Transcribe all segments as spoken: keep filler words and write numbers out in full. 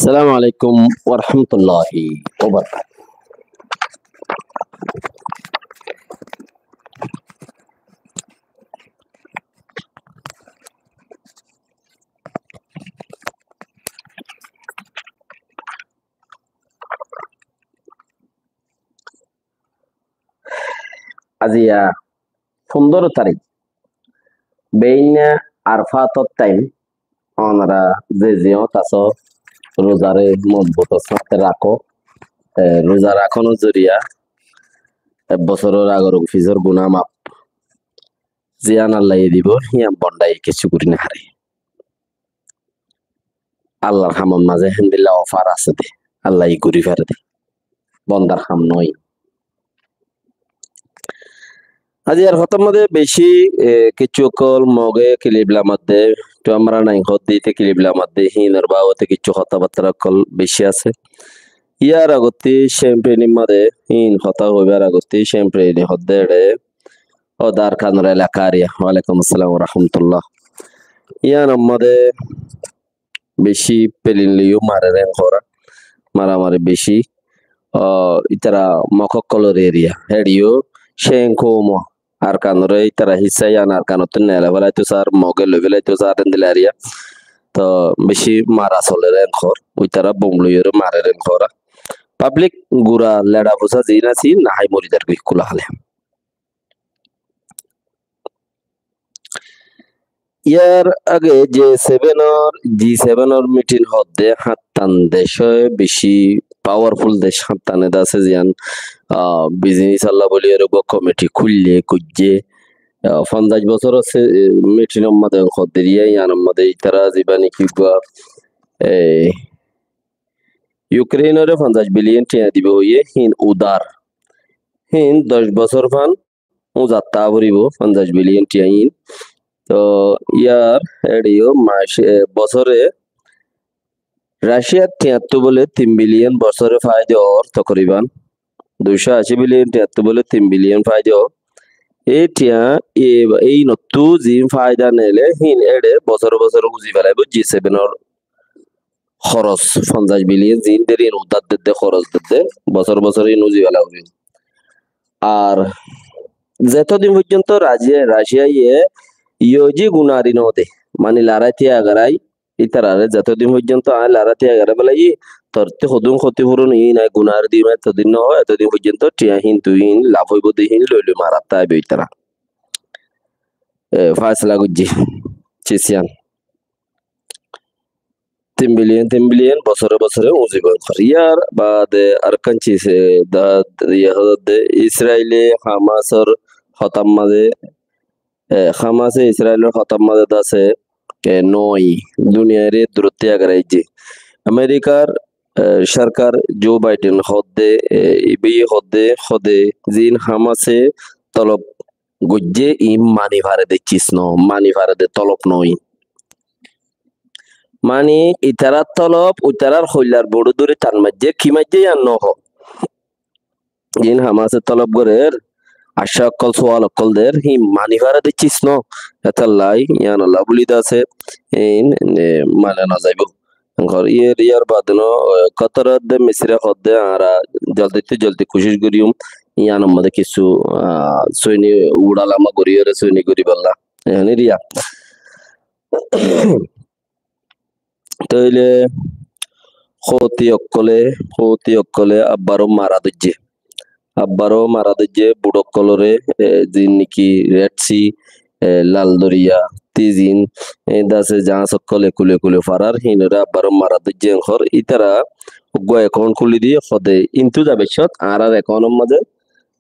Assalamu alaikum warahmatulláhi wabarakátuhu. Aziya fundoro tarik, beinna Arfat or time, onora ze ziyót asó, ruzare mozbut or sáte rakó. E, ruza rakónor zoriya ek bosóror agor fisór guná maf. Ziyán Allaye dibó, híyan bondaye kessú gorí nofaré. Allar hamor mazé héndilla ofar asé dé, Allaye gorí faré dé. Bondar ham noó. Aijjar hotár mazé beci, e, kessú ókkol Moge kilip lamadde, tuáñra nai hoódde íte kilip lamadde, híinor babote kessú hotábattá ókkol beci asé. Yar agottí Cempeni mazé híin hotá hoibár agottí Cempeni hoódde eçé, ó Arkanor elaka eriya. Walaikum assalam warahmatullah. Yíanor mazé beci pelin loiyó marer en hoór, maramari beci. Ó, ítara Mog ókkolor eriya. Eçé yó Cen koumo Arkanoré ítara hissá yían Arkanottú neelai félaitó sár, Moge loi félaitó sár, endilla eriya. Toh beci mara soler en hoór. Ítara bom loiyóre marer en hoór. Pablik gura leça fusa ziín asé, nahái mori zargói kúla hále. Yar age G seven or, G seven or mitin hoódde háñttan decói beci pawarful dec háñttan ede asé ziyán, ah, biznis olla bóli ere uggúa komiti kúille goijjé. Ah, fonzaic bosór asé, e, mitinor mazé hoódde eriya, yíanor mazé ítara zibá niki uggúa, e, Yukreinore fonzaic biliyon tiañ dibou hoiyé, híin udar. Híin doc bosór fán uzattá foribóu fonzaic biliyon tiañ iín. Toh yar eçé yó mac, e, bosóre Raciar tiañttú bóle tin biliyon bosóre faida ór tokoriban. Duicó ací biliyon tiañttú bóle tin biliyon faida ór. Ei tiañ, e, einottú ziín faida neele híin eçé bosóre bosóre uzi felaibóu G seven or horos, fonzaic biliyon ziín der híin udar dedde, horos dedde, bosóre bosóre híin uzi fela foribóu. Ar zetodin foijjonto Raciya, Raciyaye yóji gunári node, mani larái tiya garai, ítarare zetodin foijjonto aññí larái tiya garai belaiyí, torttí hodún hóti furon iín aññí gunári dim, etodin nohó, etodin foijjonto tiañ híin tui híin laf óibou de híin loi loi marattá aibóu ítara. E, faisala goijjé, cis yían. Tin biliyon, tin biliyon bosóre bosóre uzi boi. Yar baade arekkán cis, e, da, da, iye hoódde Israile Hamasor hotár mazé, e, Hamase Israilor hotár mazé de asé, e, noó, duniyaire durottí egarai aijjé. Amerikar, e, sorkar Joe Biden hoódde, e, ibáye hoódde, hoódde ziín Hamase tolob goijjé, iín mani fare de cis noó, mani fare de tolob noó. Mani ítarar tolob, ítarar hoillar boçú dóri tan maijjé, ki maijjé yían nohó. Iín Hamase tolob gorér, accá ókkol, suwal ókkol der, híin mani fare de cis noó. Étalla yíanolla bóli de asé, iín, e, mani nozaibóu. Enkor yar, yar baade no, e, Kotor hoódde, Misire hoódde, añára zoldittú zoldi kucíc goijjum, yíanor mazé kissú, a, sóini uçálama goríyore sóini goríbolla. Ehón eriya. Tóile Houti ókkole, Houti ókkole abbaró mara dóijje. Abbaró mara dóijje buth ókkolore, e, ziín niki Red Sea, e, Lal Doriya, tizin, e, de asé jaáñs ókkol ekule ekule farar, híinore abbaró mara dóijje enkor. Ítara uggúa ekaunt kúli diyé, hoódde, intú zaibaccót añárar ekauntor mazé,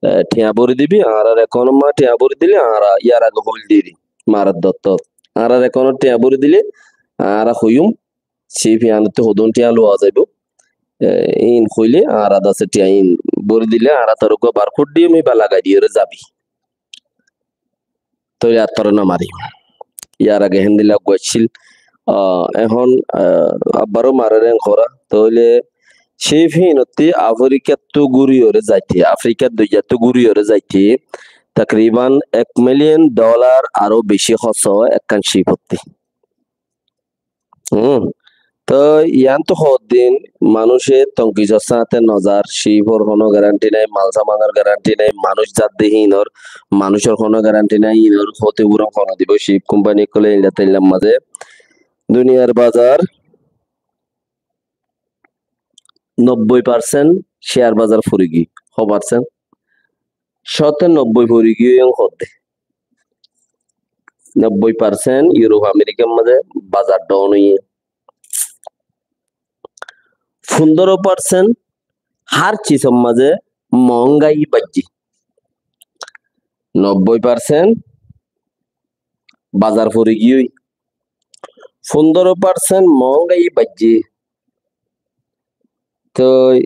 e, thiañ bóri dibi, añárar ekauntor mazé thiañ bóri dile añára yar age hoóil diri, marar dottót. Añárar ekauntot thiañ bóri dile añára hoiyúm, cif yíanottú hodún thiañ luwa zaibóu. E, iín hoilé añára de asé thiañ iín bóri dile añára toré uggúa barkód diyum, íba lagai diyóre zabi. Tóile ar toré nomari. Yar age héndilla uggúa accíl. A, ehón, a, abbaró marer en hoór. Tóile cif híinottí Afrikattú gúriyóre zaite, Afrikar doijjattú gúriyóre zaite, takriban ek miliyon dolar aró beci hóros ekkán cifottí. Hum, Toi yián to hoddin manúice tonkisor sáñte nozar, cífor honó garanti nái, malsamanor garanti nái, manúic zadde hínor, manúicor honó garanti nái, hínor hóti furon honó dibou, cíf kumpani ókkole éilla teilla mazé duniyar bazar nobboi parsent ceyar bazar fori giyói. Hó parsent? Cóte nobboi fori giyói en hoó de. Nobboi parsent Iurof Amerikar mazé bazar down óiye. Fundoro parsent hár cisor mazé moóngai baijjé. Nobboi parsent bazar fori giyói. Fundoro parsent moóngai baijjé. Toi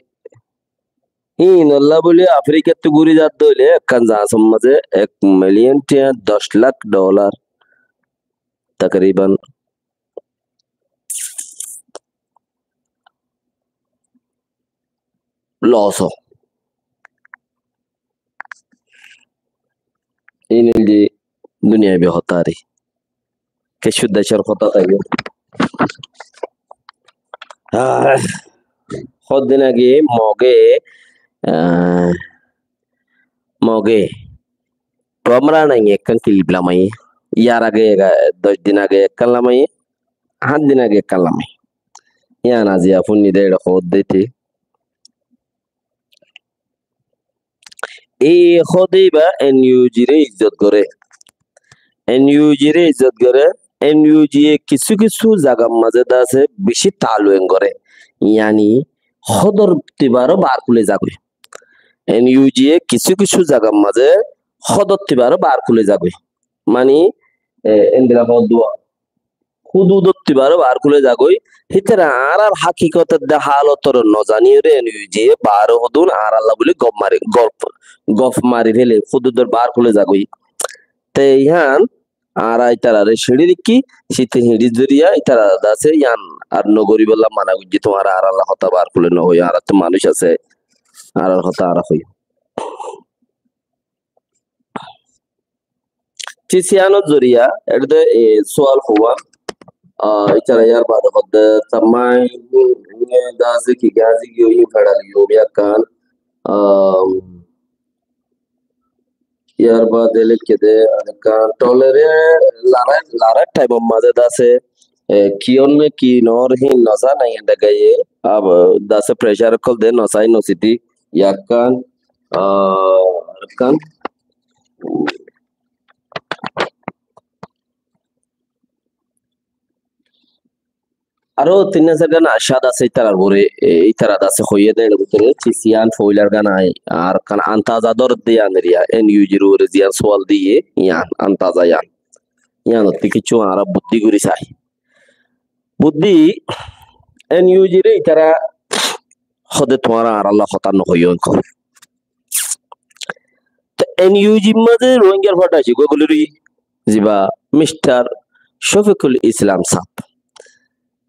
íinolla bóli Afrikattú gúri zadde óile ekkán zañsor mazé ek miliyon tiañ, doc lak dolar takriban loss ó. Íin óilde duniyaibi hotá ar ki. Kessú decór hotá táibo. Ah, hoddin age Moge, ah, Moge Trump ra nai ekkán kilip lamaiyé. Yar age ega-, doc din age ekkán lamaiyé, hát din age ekkán lamaiyé. Yián aziya fúinni de, eçe hoódde te. Ei hoóde ibá N U G re izzot goré. N U G re izzot goré. N U G e kissú kissú zagar mazé de asé bicí talueng goré. Yáni hódor tibaro bar kúle zagói. N U G e kissú kissú zagar mazé hódor tibaro bar kúle zagói. Mani, e, endilla hoódduwa. Húdudot tibaro bar kúle zagói. Hítara añárar hákikot edde hálotor nozaníyore N U G e bar hodún añáralla bóli gof mari, gof, gof mari féle húdudor bar kúle zagói. Te yián añára ítarare siñçí raikki, site siñçí zoriya ítara de asé yián ar nogoríbolla mana goijjí, tuáñra añáralla hotá bar kúle nohoiyó, añárattú manúic asé, añárar hotá añára hoiyúm. Cis yiánor zoriya, eçé de, e, sual hoówan, a, ítara yar baade hoódde, tamai, e, de asé ki gazi giyó, in fedal giyó, yakkán, a, yar baade leikké de, arekkán, tolere larai, larai thaimor mazé de asé, e, ki ónne ki noór híin nosá nai ende gaiye, ab, de asé pressure ókkol de nosái nosidi, yakkán, a, arekkán. Aró tin sairgán acád asé ítarar uore, e, ítara de asé hoiyé de, eçe bútore cis yián foilar gán ai, arekkán antaza dór de yián eriya, N U G r uore ziyán sual diye, yián antaza yián. Yiánottú kissú añára buddí gorí sai. Buddí, N U G re ítara hoóde tuáñra añáralla hotá nohoiyó enkó. Te N U G r mazé Rohingyar fótha aiccé goi bóli roi, ziba Mister Shofikul Islam sáb.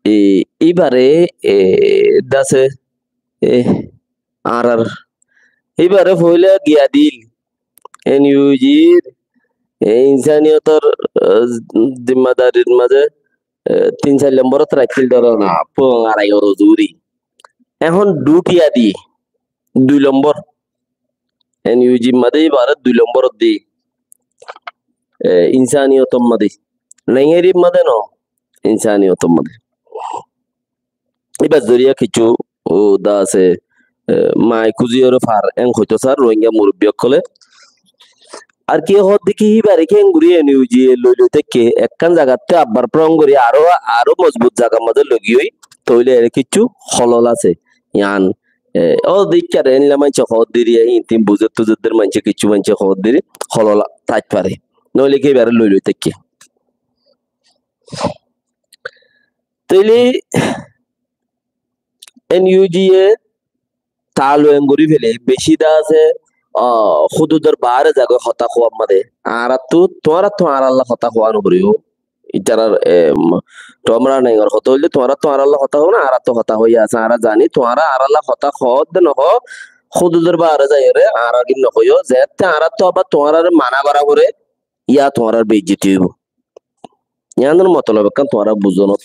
E, íbare, e, de asé, e, añárar, íbare foila giya dil, N U G r, e, insaniyotor, e, zimmadarir mazé, e, tin sair lomborot raikkíl dóro na, puañ arai oro zuri. Ehón dui tiya di, dui lombor. N U G r mazé íbare dui lomborot di. E, insaniyotor mazé. Nengeri mazé no, insaniyotor mazé. Íbar zoriya kissú, o, de asé, e, mai kúziyóre far, en hoitó sar, Rohingya murubbi ókkole. Ar ki hoódde ki, híbare ki engorí N U G e loi loi táikke, ekkán zagattú abbar fúron gorí aró, aró mozbut zagar mazé loi giyói, tóile ere kissú holol asé. Yián, e, ó de íkkare éilla maincé hoódde riya, híin tin buzór tuzór der maincé, kissú maincé hoódde ri, holol táit fare. Noóile ki híbare loi loi táikke. Tóile N U G e talu engorí fele, bicí de asé, a, húdudor baáre zagói hotá hoówar mazé. Añárattú, tuáñrattú añáralla hotá hoówa noforibó. Ítarar, e, m-, tuáñra nengor hotá hoilde, tuáñrattú añáralla hotá hoó na, añárattú hotá hoói asé, añára zani, tuáñra añáralla hotá hoódde nohoó, húdudor baáre zaiyóre, añára gín nohoiyó, zeétte añárattú abar tuáñrare mana gorá foré, yá tuáñrar beizzoti óibo. Yiánor motolob ekkán tuáñra buzónot.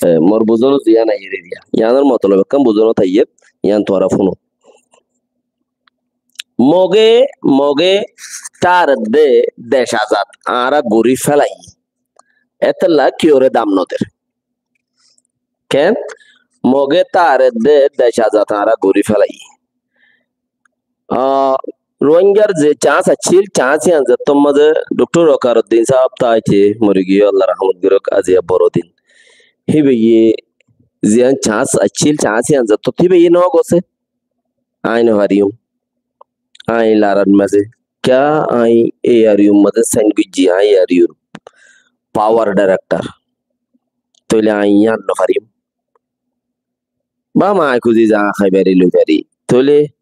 E, mor buzonot ziyán aiyér eriya. Yíanor motolob ekkán buzonot aiyér, yían tuáñra fúno. Moge, Moge tar edde dec azad añára gorí félai. Étella kiyóre dam noder? Ken? Moge tar edde dec azad añára gorí félai. Ah, Ruáingar ze chance accíl, chance yían zettór mazé Doktor Wakaruddin sáb táite mori giyé, Allah rahmot goruk, aziya boro din. Híbaye ziyán chance accíl, chance yían zettót híbaye no gosé. Aññí no fariyum. Aññí larar mazé. Kiyá aññí ei ariyur mazé sain goijjí, aññí ei ariyur power director. Tóile aññí yían no fariyum. Ba aññí kuzi za háibari loi fari. Tóile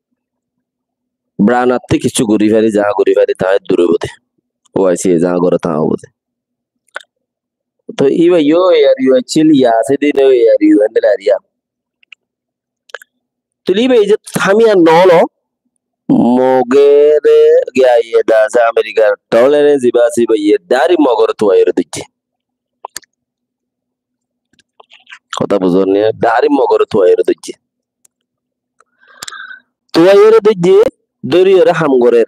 branattú kissú gorí fari, za gorí fari, tañí dure bode. Uaisé za goré tañí bode. Toi íba yó ei ariyu accíl, yá asé dé yó ei ariyu, héndilla ariya. Tóile íba ei ze hámiya no lo, Mogere giya iye dase Amerikar tolerance íba asé íba iye dhári Mogore tuaiyóre dóijje. Hotá buzón né? Dhári Mogore tuaiyóre dóijje. Tuaiyóre dóijje, dóriyóre ham gorér.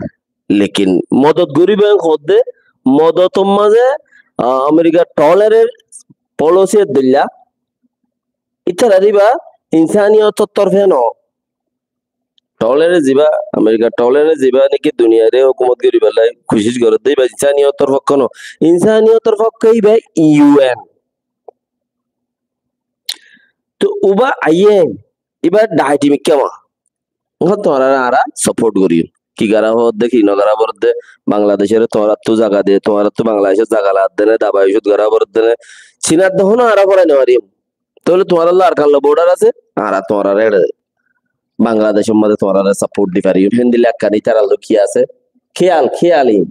Lekin modot goríbo en hoódde, modotor mazé, ah, Amerikar tolerance policy dilla, ítara íba insaniyotor torfe no. Tolerance ziba, Amerikar tolerance ziba niki duniyare hókumot goríballa kucíc gorédde, íba insaniyotor fokko no. Insaniyotor fokko íba U N. Toi uba aiyé, íba dhaiti mikká ma. Ehón tuáñrare añára support gorí. Ki gorá foredde, ki no gorá foredde, Bangladecóre tuáñrattú zaga de, tuáñrattú Bangladecót zaga ladde né, dabai ocút gorá foredde né, Cinadde hono añára forai no farim. Tóile tuáñralloi Arkanloi border asé, añára tuáñrare eçe Bangladecór mazé tuáñrare support di farim. Héndilla ekkán ítaralloi ki asé? Kéyal, kéyal iín.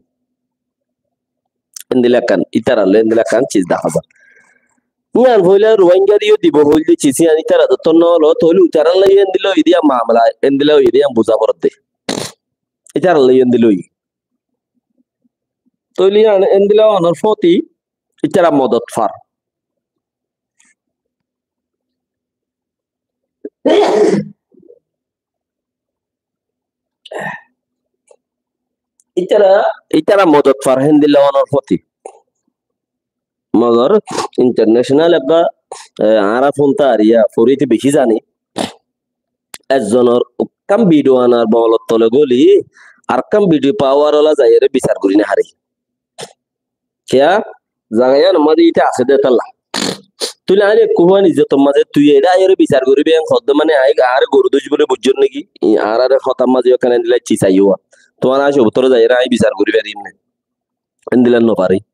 Héndilla ekkán, ítaralloi héndilla ekkán ciz dahá za. Yían foila Ruáingareyó dibo hoilde ciz yían ítara dóttor no ólo, tóile ítaralloi héndilla óiye dé yían mamela, héndilla óiye dé yían buzá foredde. Ítaralloi héndilla óiye. Tóile yían héndilla ónor fóti ítara modot far. Ítara, ítara modot far héndilla ónor fóti. Mogor international ebba, eh, añára fúnta ariya, forite beci zani. Ezzonor ekkán video anar bolot tole goli, arekkán video power ola zaiyóre bisar gorí no fare. Kiyá? Zaga yíanor mazé íte asé dé tálla. Tóile añáre ekku fúain izzotor mazé tui eçé aiyóre bisar goríbi en hoódde mane añí añáre goru dóic bóli buijjór niki? Añáre hotar mazé yó ekkán endilla ciz aiyó. Tuáñra acó bútore zaiyóre añí bisar gorí farim né. Endilla no fari.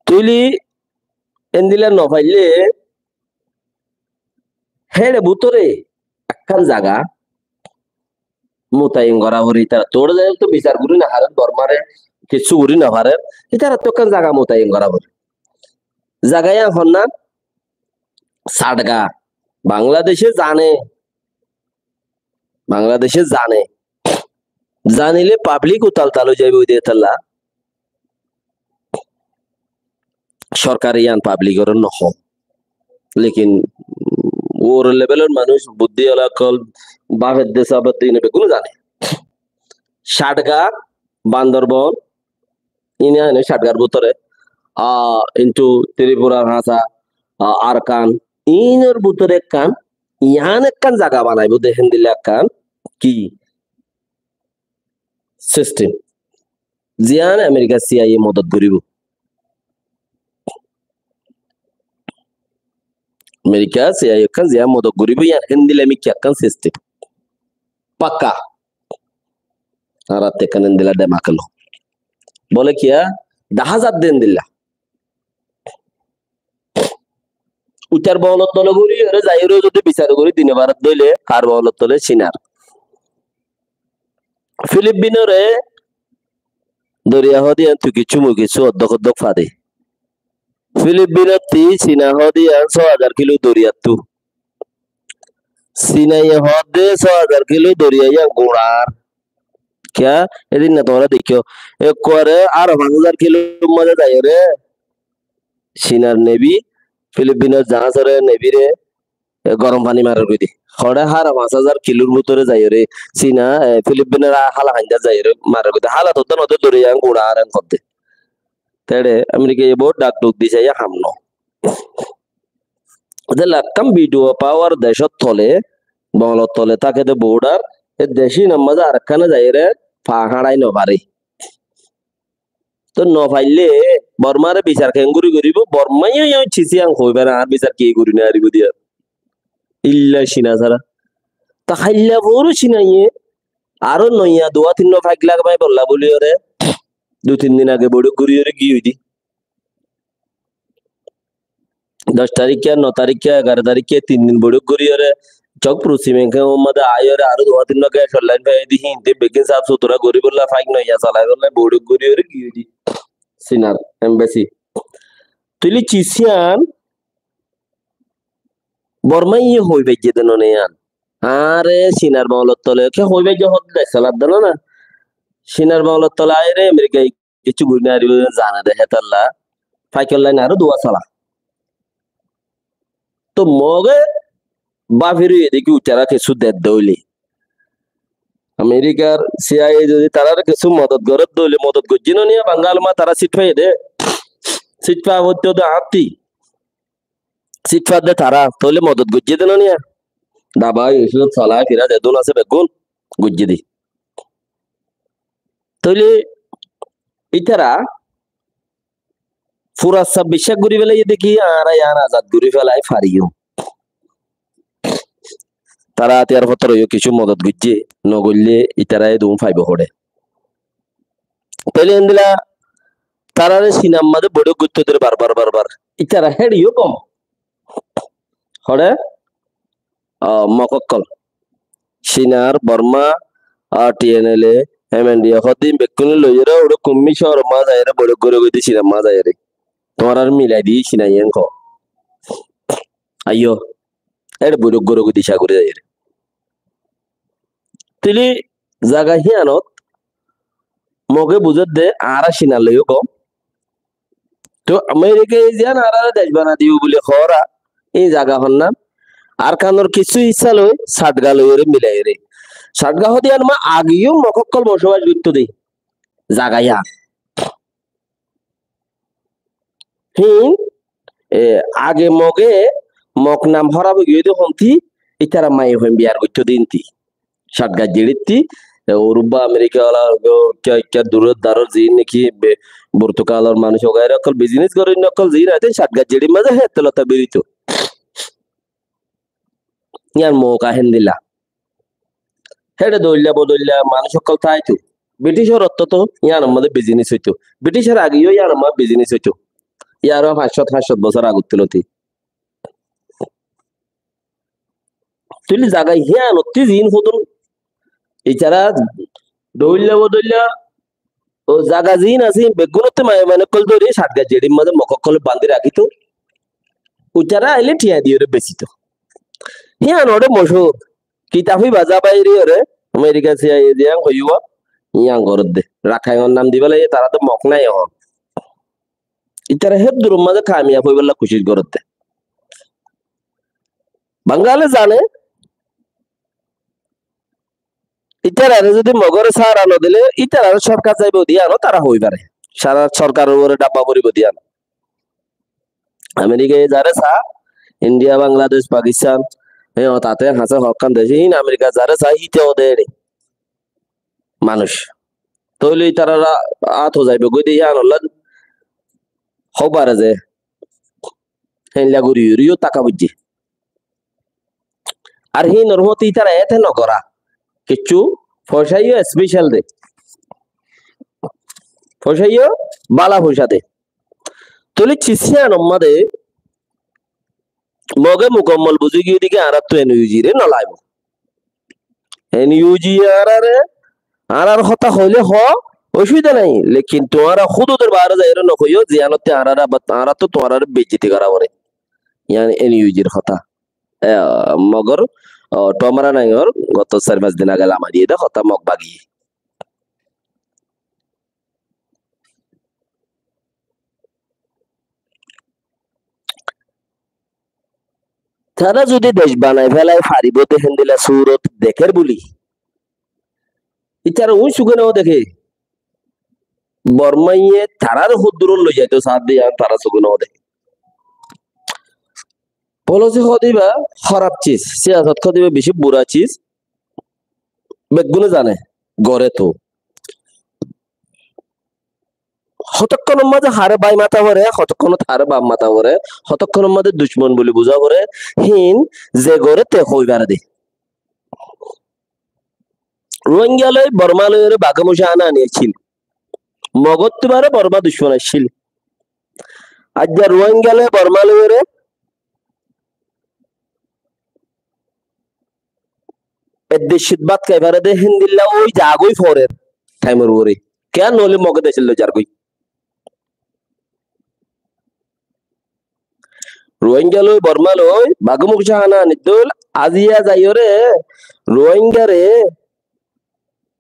Tóile endilla no faille héçe bútore ekkán zaga mutayin gorá fore, ítara tóu zaga to bisar gorí no farer, Bormare kessú gorí no farer, ítara to ekkán zaga mutayin gorá fore. Zaga yían honnán? Satgar. Bangladece zane, Bangladece zane, zanile public utal tal ói zaiboi de tálla. Sorkare yían public ore no hoó. Lekin, um, uore level or manúic, buddí ola ókkol, bafedde sabedde ine beggúne zane. Satgar, Bandorbon, ine ine Satgar bútore, ah, into Tripurar hañsa, ah, Arkan, inor bútore ekkán, yían ekkán zaga banaibó de héndilla ekkán, ki? System. Ziyán Amerikar C I A modot goríbo. Amerikar C I A ekkán ziyán modot goríbo, yían héndilla mikká ekkán system. Pakka. Añárattú ekkán héndilla demak elo. Bóle kiyá? Dahá zadde héndilla. Ítar bolot tole gorí, ore zaiyóre zodi bisar gorí dine barat dóile, ar bolot tole Cinar. Filipinore doriya hoó de yían tui kessú mui kessú oddók oddók fade. Filipinottú Cina hoó de yían só házar kilo doriyattú. Cinaye hoó de só házar kilo doriya yían guñçar. Kiyá? Edin na tuáñra deikkó. Ekkuare aró fañs házar kilor mazé zaiyóre Cinar nevi Filipinor jaáñsore, nevire, e, gorom faní marer goidé. Hoçé hára fañs házar kilór bútore zaiyóre, Sina, e, Filipinor á-, hála haindát zaiyóre marer goidé. Hála tottá nodé dóri yián gura añáre hoddé. Teçe Amerikaye bout dhak dhuk di saiyé, ham no. Ze lakkán biduwa pawar decór tole, bongolor tole táke de bordar, e dec ín or mazé arekkáne zaiyóre fa háñçai nofaré. Toi nofaillé Bormáre bisar keéngori goríbou? Bormáye yó Cici yián hoi fare, añár bisar ki gorí nofaribóu diya. Illa Cina sára. Toi hailla foóru Cinaye aró noiya duwá tinnúa faik lagamai bolla bóliyoré dui tin din age boiçók goríyoré giyói dé. Doc tarikká, no tarikká, egaró tarikká tin din boiçók goríyoré cók furusí meké ummade aiyóre aró duwá tinnúa gas or lain faiyé dé, híin te beggín saf sutura goríbolla, faik noiya solaibolla boiçók goríyoré giyói dé Cinar embasi. Tóile Cici yián Bormáye hoi faijjé de none yián. Añáre Cinar bongolor tole ke hoi faijjé hoddé dec soladde no na. Cinar bongolor tole aiyóre Amerikaye kessú gorí nofaribóu zane de hétolla. Faikor lain aró duwá sola. Toi Moge báfir óiye dé ki uitará kessú dedde óile. Amerikar C I A zodi taráre kessú modot goredde óile, modot goijjé no niya, Bangal ma tará sit faiyé dé. Sit fa foittó de añátti. Sit fadde tará, tóile modot goijjé de no niya. Dabai, ocúd, solai, fira zedún asé beggún goijjé de. Tóile ítara furassa biccác gorí felaiyé dé ki añára yián azad gorí felai fariyum. Tará átiyar fottor óiyo kessú modot goijjé, no goillé ítara edún faibo hoçé. Tóile endilla taráre Cinar mazé boiçók goittó dé bar bar bar bar. Ítara héçe yó gom. Hoçé? Ah, Mog ókkol. Cinar, Borma, ah, T N L A, M N D A, hoddin bekkúne loiyóre uçé Kunming cóor mazé zaiyóre boiçók gorí goi dé Cinar mazé zaiyóre. Tuáñrar milai di Cina yián hoó. Aiyó, éçe boiçók gorí goi dé cá gorí zaiyóre. Tóile zaga híanot Moge buzédde añára Cinar loi yó gom. Toi Amerikaye ziyán añáráre dec banai dibo buli hoór, íin zaga honnán Arkanor kissú hissá loi Satga loiyóre milaiyóre. Satga hoóde yián ma age yó Mog ókkol bosobac goittó dé zaga yián. Híin, e, age Moge Mog nam hóraf ói giyói dé hontí, ítara maiyafuain biyar goittó dé íntí. Satga ziçítti, e, Uruba, Amerika ola, o, kiyá, kiyá duror daror ziín niki be-, Burtugalor manúic ogaira ókkol bizines goróinna ókkol ziín aité Satga ziçír mazé héttelota berito. Yián mouka héndilla. Héçe doilla bodoilla manúic ókkol táito. Briticor ottót yíanor mazé bizinis óito. Briticor age yó yíanor mazé bizinis óito. Yían aró fañs cót, fañs cót bosór agottú lóti. Tóile zaga yíanottú ziín hodún. Itará doilla bodoilla ó zaga ziín asé, beggúnottú maiyafuain ókkol dóri Satga ziçír mazé Mog ókkole bandí rakíto. Uitará ailé thiañ diyóre besíto. Hían óre mochúr. Kitab íba zá bairiyóre, Amerika C I A ziyán hoiyúa, yían gorédde. Rakhainor nam dibálla, tará to Mog nái ehón. Itará héddur mazé kamiyab óibolla kucíc gorédde. Bangale zane, ítarare zodi Mogore sára no dile, ítarare sorkar zaibo de yían ó tara hoi fare. Sára sorkaror uore dhabba foribo de yían. Amerikaye zare sa, India, Bangladec, Pakistan, e, o, tate hañsé hokkán dec, hín Amerika zare sa, híte ó de ere manúic. Tóile ítarar áto zaibo goi de yíanolla hók bare ze, héinla gori yó taka foijje. Ar híinor fúañti ítara eéte nogorá. Kiccú foicá yó especial de. Foicá yó bála foicá de. Tóile cis yíanor mazé Moge mukammol buzí giyé de ki añáráttu N U G re nolaibo. N U G añáráre, añárár hotá hoilé hoó, ocubida nái. Lekin tuáñra húdudor baáre zaiyóre nohoiyó, ziyanotte añáráre abar, añáráttu tuáñráre beizzoti gorá foré. Yían N U G r hotá. E, Mogor, o, Tomara Nangor goto sair fañs din age lama diyé de hotá Mog bagiyé. Tará zodi dec banai félai faribó de héndilla surot dekér buli. Ítara uñí suge no deké. Bormaiye taráre hoddúrot loi zaito saádde yián tará suge no deké. Policy hoóde íba hóraf sis, siyasot hoóde íba bicí bura sis, beggúne zane, goré to. Hotókkonor mazé haré bái mata foré, hotókkonot haré baf mata foré, hotókkonor mazé ducmon buli buzá foré, híin ze goré te hoi fare de. Ruáinga loi Bormá loiyóre Bagé Mucá hána ani accíl. Mogóttu baré Bormá ducmon accíl. Aijja Ruáinga loi Bormá loiyóre eddeccit bát hái fare de héndilla ói zagói forer thaimor uore. Kiyá noóile Mogé decót loi zargói. Ruáinga loi, Bormá loi, Bagé Mucá hána ani dóil, aziya zaiyóre, Ruáingare,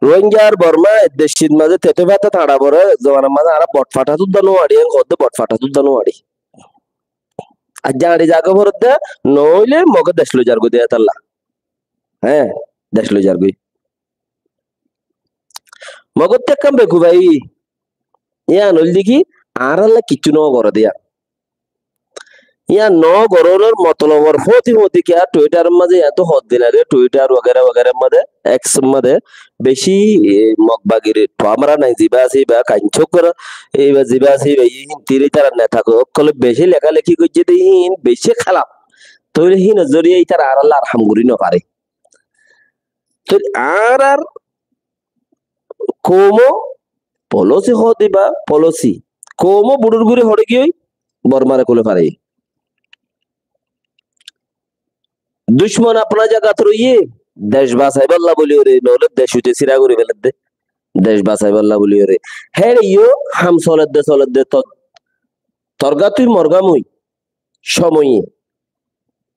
Ruáinga ar Bormá eddeccit mazé tetó fata tañça foré, zobanar mazé añára botfata tudda no añçi, en hoódde botfata tudda no añçi. Aijja añçi zagói foredde, noóile Mogé dec loi zargói de hétalla. Hé, dec loi zargói. Mogóttu ekkán bekufai, yían óilde ki, añárálla kiccú no goré de yían. Yían no gorónor motolobor fóti fóti kiyá Twitter mazé yían tó hoddin age Twitter wagera wagerar mazé, X mazé, bicí, e, Mog bagir tuámra nai zibá asé íba, Kainchók gora, íba zibá asé íba, híin tir ítara neta ókkole bicí lekáleki goijjé de híin bicí hálaf. Tóile híinor zoriya ítara añárálla ar ham gorí no fare. Tóile añárar koumo policy hoó de íba policy. Koumo buçur gori hoçé giyói Bormáre kúle fare. Ducmon afná zagat roiyé, dec basaibálla buliyóre, noóile dec uite síra gori féledde. Dec basaibálla buliyóre. Héçe yó ham soledde soledde to-, torgá tui morgá mui. Cómoye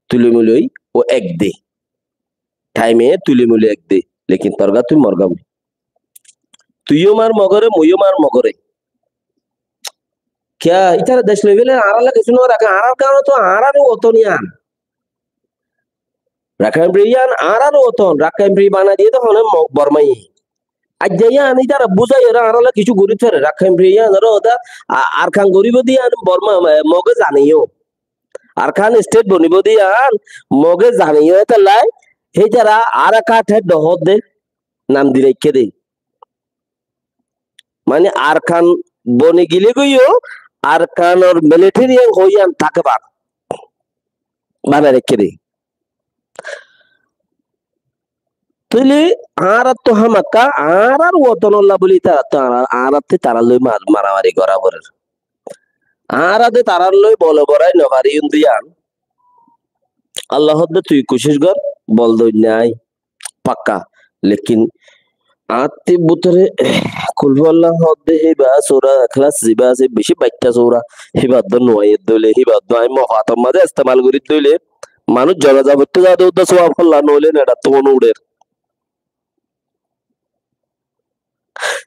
tulimuli ói ek de. Thaime tulimuli ek de. Lekin torgá tui morgá mui. Tuiyó mar Mogore, muiyó mar Mogore. Kiyá, ítara dec loi félai añárálla kessú no raké, añárar kaáne to añárar woton yían. Rakhine Free yían añárar woton, Rakhine Free banai diyé de hone Mo-, Bormáye. Aijja yían ítara buzai ore añárálla kessú gorí fare, Rakhine Free yían ore oda a-, Arkan goríbo de yían Bormá, e, Moge zaneyó. Arkan state bonibo de yían Moge zaneyó, hétallai hítara Arakat héddo hoódde nam di raikké de. Mani Arkan boni gile goi yó Arkanor military yían hoi yían táke bak banai raikké de. Tóile añárattú hámakká añárar wotonolla buli ítarattú añára-, añárattú tarár loi ma-, maramari gorá forer. Añára de tarár loi bole borai nofariyum de yían. Allah hoódde tui kucíc gor, bol dóinna ai. Pakka. Lekin añáttu bútore Kulhuwallah hoódde híba sura Ikhlas zibá asé, bicí baittá sura, híba dó nuaiyé dóile, híba dó aññí mofator mazé estemal gorí dóile, manúic jonaza foittó zade uddá suwab falla, noóile neçattú hone uçér.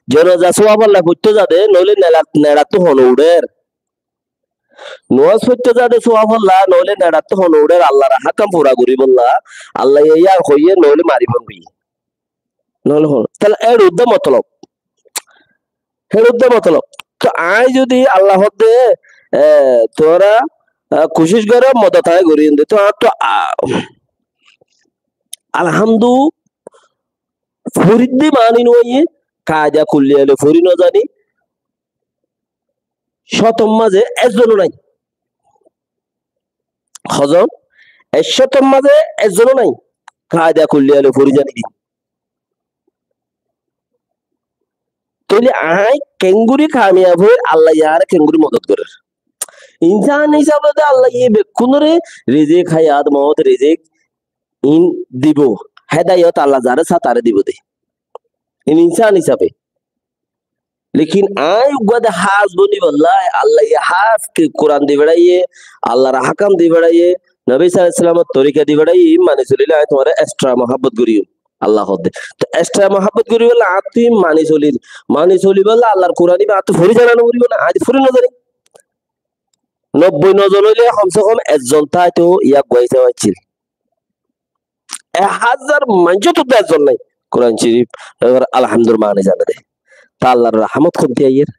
Jonaza suwab falla foittó zade, noóile nelat-, neçattú hone uçér. Nomás foittó zade suwab falla, noóile neçattú hone uçér, Allar hákam fura goríbolla, Allaye yían hoiyé, noóile maribón boi. Noóile hon? Tóile ér uddá motolob. Hér uddá motolob. Tó aññí zodi Allah hoódde, e, tuáñra, e, kucíc goró, modot aññí gorí yían de. Tó añáttu, a, alhamdu, foridde mani no aiyé, kaida kulliya loi fori no zani, cótor mazé ekzon ó nai. Hozon? Ek cótor mazé ekzon ó nai. Kaida kulliya loi fori zani de. Tóile aññí keéngorí kamiyab ói, Allaye añáre keéngorí modot gorér. Insán hísabe de Allaye bekkúnore rizik, hayat, moot, rizik, in dibo. Hédayot Allah zaré sa taré dibo de. In insán hísabe. Lekin aññí uggúa de hás bonibólla, Allaye hás ki Kuran di feçáiye, Allar hákam di feçáiye, Nobi sallallahu alaihi wasallamor torika di feçáiye, in mani solile aññí tuáñre extra muhabbot goijjum. Allah hoódde. Tó extra muhabbot goríbolla añáttu mani solir. Mani solibólla Allar Kuran ibá añáttu fori zana no foribo né, aññí fori no zani. Nobboi no zon óile hom se hom ekzon táito, yá uggúa hísabe accíl. Ek házar maincóttu de ezzon nái. Kuran Córif, ebar Alhamdur maáni zane de. Te Allar rahámot hoddí aiyér?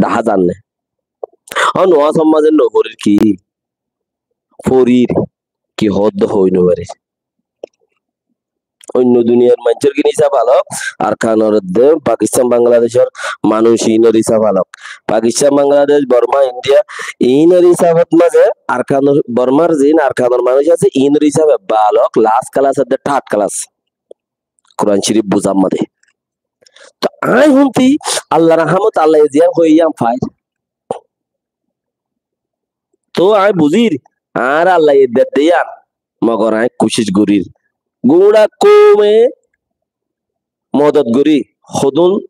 Dahá zar né? Ó, nomás or mazé no forir ki? Forir. Ki hoódde hoói no farir. Oinno duniyar maincór gín hísab alok, Arkanor edde Pakistan Bangladecor manúic iínor hísab alok. Pakistan, Bangladec, Borma, Indiya iínor hísabot mazé Arkanor, Bormar ziín Arkanor manúic asé iínor hísab ebbe alok, las kelas edde third kelas. Kuran Córif buzár mazé. Toh aññí húnti Allar rahámot, Allaye ziyán hoiyé yían fair. Toh aññí buzír, añáre Allaye dedde yían, mogor aññí kucíc gorír. Gúñça koume modot gorí, hodún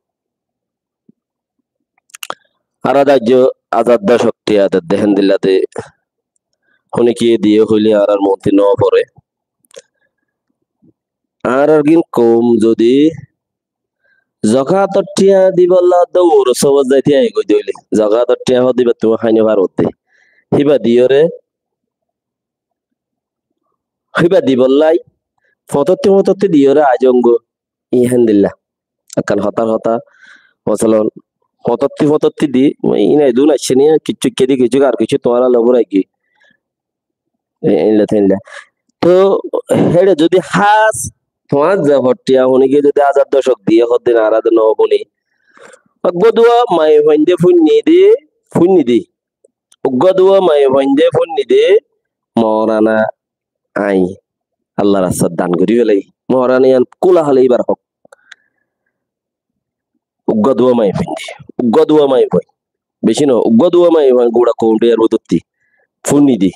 añára de aijjó azad docok thiañ dedde héndilla de, honikiyé diyé hoilé añárár monot no foré. Añárár gín koum zodi zokátor thiañ dibolla de uor sóbot zai thiañ goi de óile, zokátor thiañ hoó de íba tuñí hái no faró de. Híba diyóre, híba dibollái fotótti fotótti diyóre aizonggói, iín héndilla. Ekkán hotár hotá, mosolon, fotótti fotótti di, iín edún aiccé niya, kiccú ikká di kiccú, ar kiccú tuáñra loi fúrai giyói. E-, éilla téilla. Toh héçe zodi hás tuáñr ze foththiya fúni giyé zodi azad docok diyé hoddin añára de no fúni. Uggúa duwa maiyafuain de fúinni de, fúinni de. Uggúa duwa maiyafuain de fúinni de, morana aññí Allar rastat dan gorí félai. Morana yían kúla hále íbar hók. Uggúa duwa maiyafuain de, uggúa duwa maiyafuain. Beci no, uggúa duwa maiyafuain gúñça koum de yar bútotti fúinni de.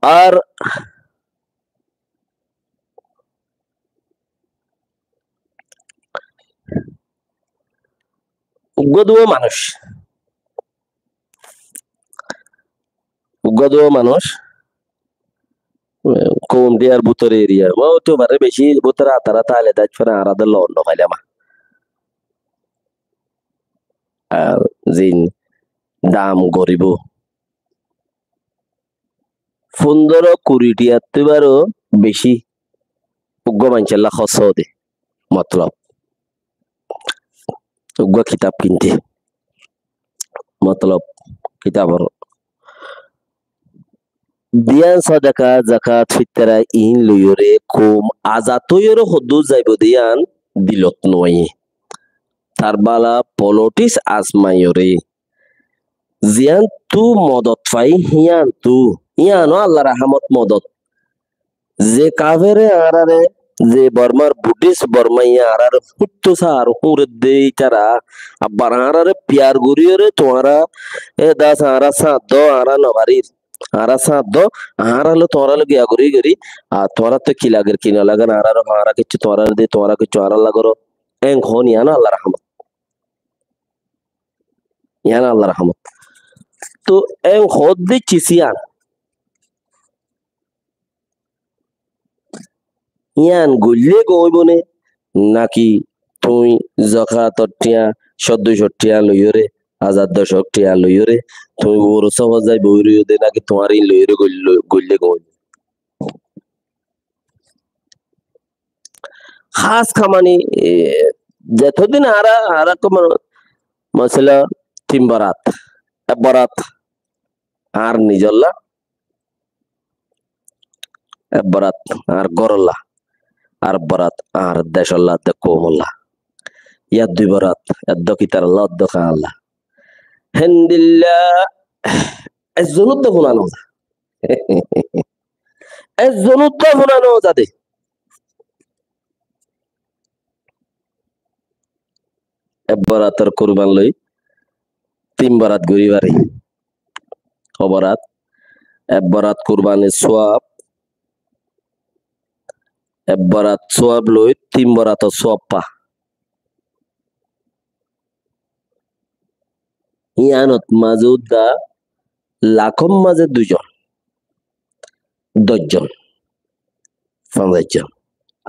Ar uggúa duwa manúic, uggúa duwa manúic, e, koum de yar bútore eriya. Ó, óito fare beci bútore atara táile de aijjó fare añára de loon no failam. Ar ziín dam goribó, fundóro kuri thiyattú íbaró beci uggúa maincólla hórsoó de, motolob uggúa kitab kinte, motolob kitabor diyan, sodaka, zakat, fittara iín loiyóre koum azad óiyore hoddúr zaibo de yían dilot no aiyé. Tar bála polothis azmaiyóre ziyántu modot fai híyantu, yíano Allar rahámot modot. Ze kafere añáráre, ze Bormar Budhis Bormaiye añáráre fútto saár húñredde ítara, abbar añáráre piyar goríyore tuáñra, e das añára sáñt do, añára no farir, añára sáñt do, añára loi tuáñra loi giya gorí gorí, ar tuáñrattú ki lager ki no lager, añáráre añára kiccú tuáñráre di, tuáñra kiccú añárálla goró, en hoón yíano Allar rahámot. Yían Allar rahámot. Toh en hoódde cis yían. Yían goillé gom óibo né, náki tuñí zokátor thiañ, códdoicór thiañ loiyóre, azad docók thiañ loiyóre, tuñí uor sófot zai boói roiyó dé, náki tuáñr íin loiyóre goillé, goillé gom óibo? Hás kamani, e, zetodin añára, añára ko ma-, masala tin borat, ek borat añár nizolla, ek borat añár gorolla, ar borat añár decolla, de koumolla, yar dui borat, eddok itaralla, eddok añálla. Héndilla ezzonot de fúna no za. Ezzonot de fúna no za de. Ek borator kurban loi tin borat gorí fari. Ho borat? Ek borat kurbanir suab, ek borat suab loi tin borator suab fa. Yíanot mazé udda lakór mazé dui zon, doc zon, fonzaic zon,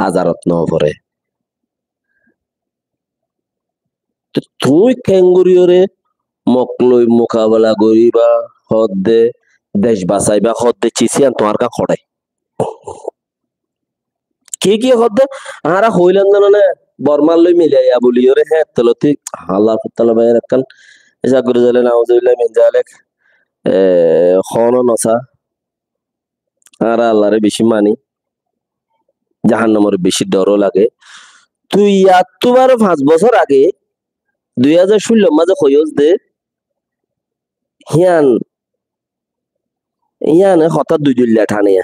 azarot no foré. Te tuñí keéngoríyoré mok loi mukabela goríba hoódde, dec basaibá hoódde cis yían tuáñr gán hoçé. Ki ki hoódde? Añára hoóilam de none, Bormár loi milaiya buliyóre, hé, tolotí Allar fottá loi báiyer ekkán hísab gorí zaile, nauzubillah min zalik, e, hoóno nosá. Añára Allaré bicí mani, jahannamoré bicí dhoró lage. Tui yattú baró fañs bosór age, dui házar cúllor mazé hoiyós de, híyan, híyane hotá dui dhoilla thane,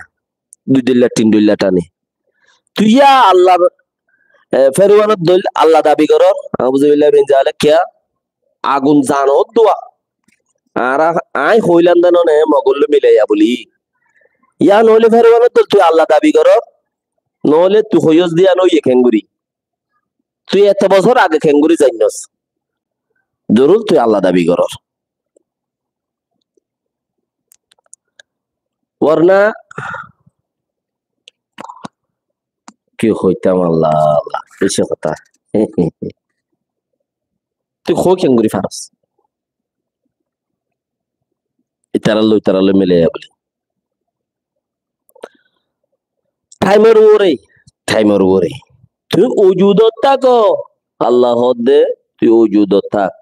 dui dhoilla tin dhoilla thane. Tui yá Allar, e, feruwanor dóil Alla dabi gorór, nauzubillah min zalik, kiyá? Agun zano dua. Añára, aññí hoóilam de none, Mogor loi milaiya buli. Yá noóile feruwanor dóil tui Alla dabi gorór, noóile tui hoiyós de yían óiye keéngorí? Tui eto bosór age keéngorí zainnos? Zorur tui Alla dabi gorór. Warna ki hoitam, Alla, Alla, beci hotá. Tui hoi keéngorí faros? Itaralloi, itaralloi milaiya buli. Thaimor uore, thaimor uore. Tui ujudot táko, Alla hoódde, tui ujudot tak.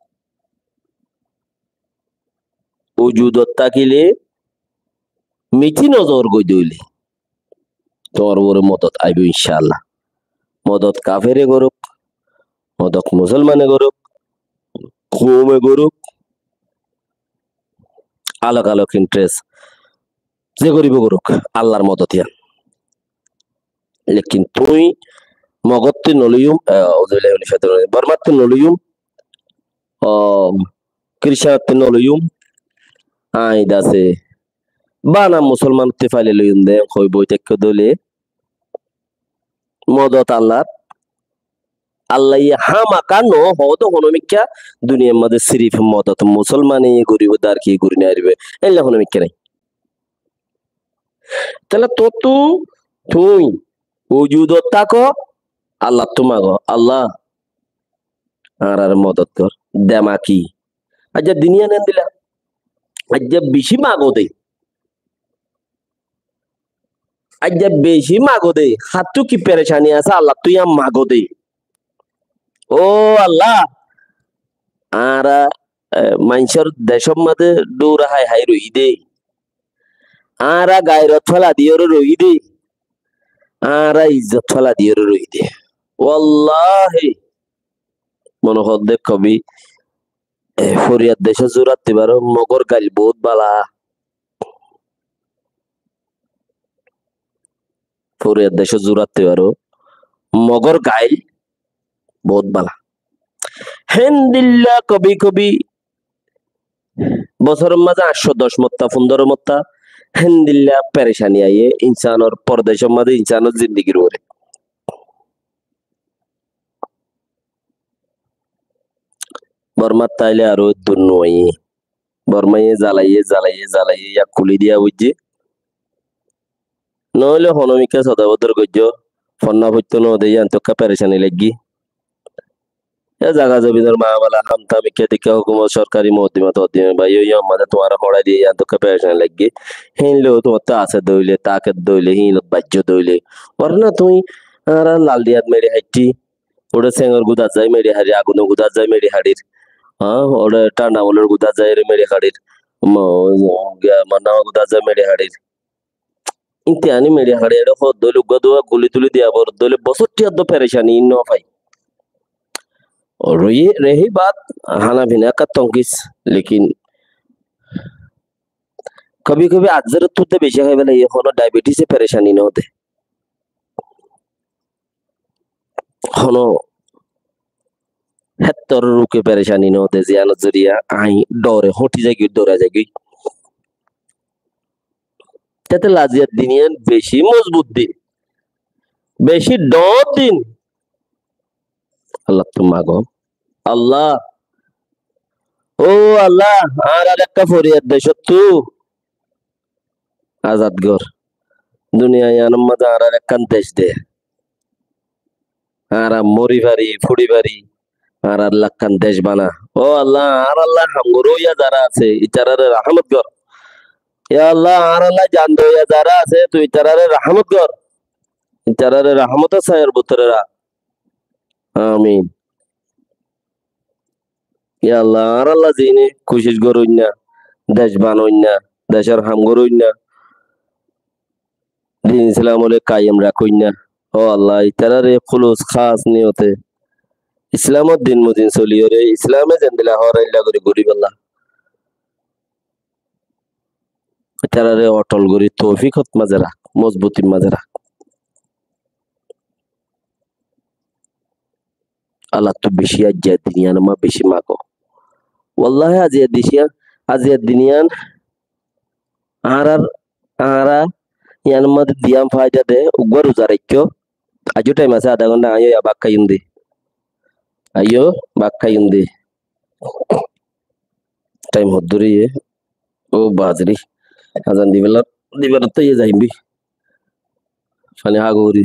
Ujudot tákile miti nozor goi dóile tuáñr uore modot aibó, incáalla. Modot kafere gorók, modot musolmane gorók, koume gorók, alok alok interest ze goríbo gorók, Allar modot yían. Lekin tuñí Mogottú noloiyum, e, auzubillah mina shaitanir rajim, Bormattú noloiyum, o, Kiristanottú noloiyum, aññí de asé bana musolmanottú faile loiyum de hoi boi táikko dóile, modot Allar, Allaye hámaka no hoóde honomikká, duniyar mazé sirif modot musolmane goríbo de, ar ki gorí no faribo, éilla honomikká nai. Tóile tottú tuñí ujudot táko, Allattú mago, Alla, añárare modot gor, demaki. Aijja duniyan endilla, aijja beci mago de. Aijja beci mago de, hattú ki perecani asé, Allattú yían mago de. Ó Alla, añára, e, maincór decór mazé dhúra hái hái roiyí de. Añára gairot féla diyóre roiyí de. Añára izzot féla diyóre roiyí de. Wallahi, mone hoódde kobi, e, foriyar decót zurattí baró, Mogor gail bout bála. Foriyar decót zurattí baró, Mogor gail bout bála. Héndilla kobi kobi bosóror mazé añctó doc motta, fundóro motta, héndilla perecani aiyé insánor, pordecór mazé insánor zindigir uore. Bormat táile aró eddur no aiyé. Bormaye zalaiyé, zalaiyé, zalaiyé, yá kúli diya foijjé. Noóile honomikká sodabodor goijjó, fonná foittó no de, yíantu ekká perecani laiggí. Yá zaga zobinor mamala, ham tam ikká dikká, hókumot, sorkari, mukoddima, toddima, bái, ói yían mazé tuáñre hoçái diyé, yíantu ekká perecani laiggí. Híin loi tuáñttu asé dóile, táke dóile, híinot baijjó dóile. Warna tuñí añára lal diyat meçi haittí, uçé señor gudát zai meçi haçir, agunor gudát zai meçi haçir, há, uçé thánda molor gudát zai meçi haçir, mo-, giya manna gudát zai meçi haçir. Íte aní meçi haçi eçé hoódde óile uggúa duwa guli tuli diya foredde óile bosór thíyaddo perecani no fai. Rohi, rehi baat, hána fina ekká tonkis, lekin kobi kobi azzérottú de beci hái félaiye, hono diabetes e perecani no de. Hono hettor ruke perecani no de, ziyánor zoriya aññí dhore hóti zaigói, dhora zaigói. Tete laziya din yián beci mozbut din, beci dhoóñr din. Allattú mago, Allah, ó Allah, añárar ekká foriyar decóttu azad gor. Duniya yiánor mazé añárar ekkán dec de. Añára mori fari, furi fari, añáralla ekkán dec bana. Ó Allah, añáralla ham goróya zará asé, ítarare rahámot gor. Ya Allah, añárálla zan doiya zará asé, tui ítararé rahámot gor. Ítararé rahámotor sáyar bútore rakh. Amin. Ya Allah, añárálla ziíne kucíc goróinna, dec banoinna, decór ham goróinna, din Islam óile kaiyem rakóinna. Ó Allah, ítararé kúlus hás niyote Islamor din mozin soliyóre, Islame zendilla hoór éilla gorí goríbolla ítararé otol gorí toufíkot mazé rakh, mozbutir mazé rakh. Allattú bicí aijja din yíanor mazé bicí mago. Wallahi aijja din yían, aijja din yían añárar, añára yíanor mazé diyan faida de, uggúa ruza raikkó. Aijjó thaim asé adá gonthá, aiyó ya bát háiyum de. Aiyó bát háiyum de. Thaim hoddúr óiye? Ó bazari. Azan dibálla, dibálla tó óiye zaiyum bi. Faní há gorí.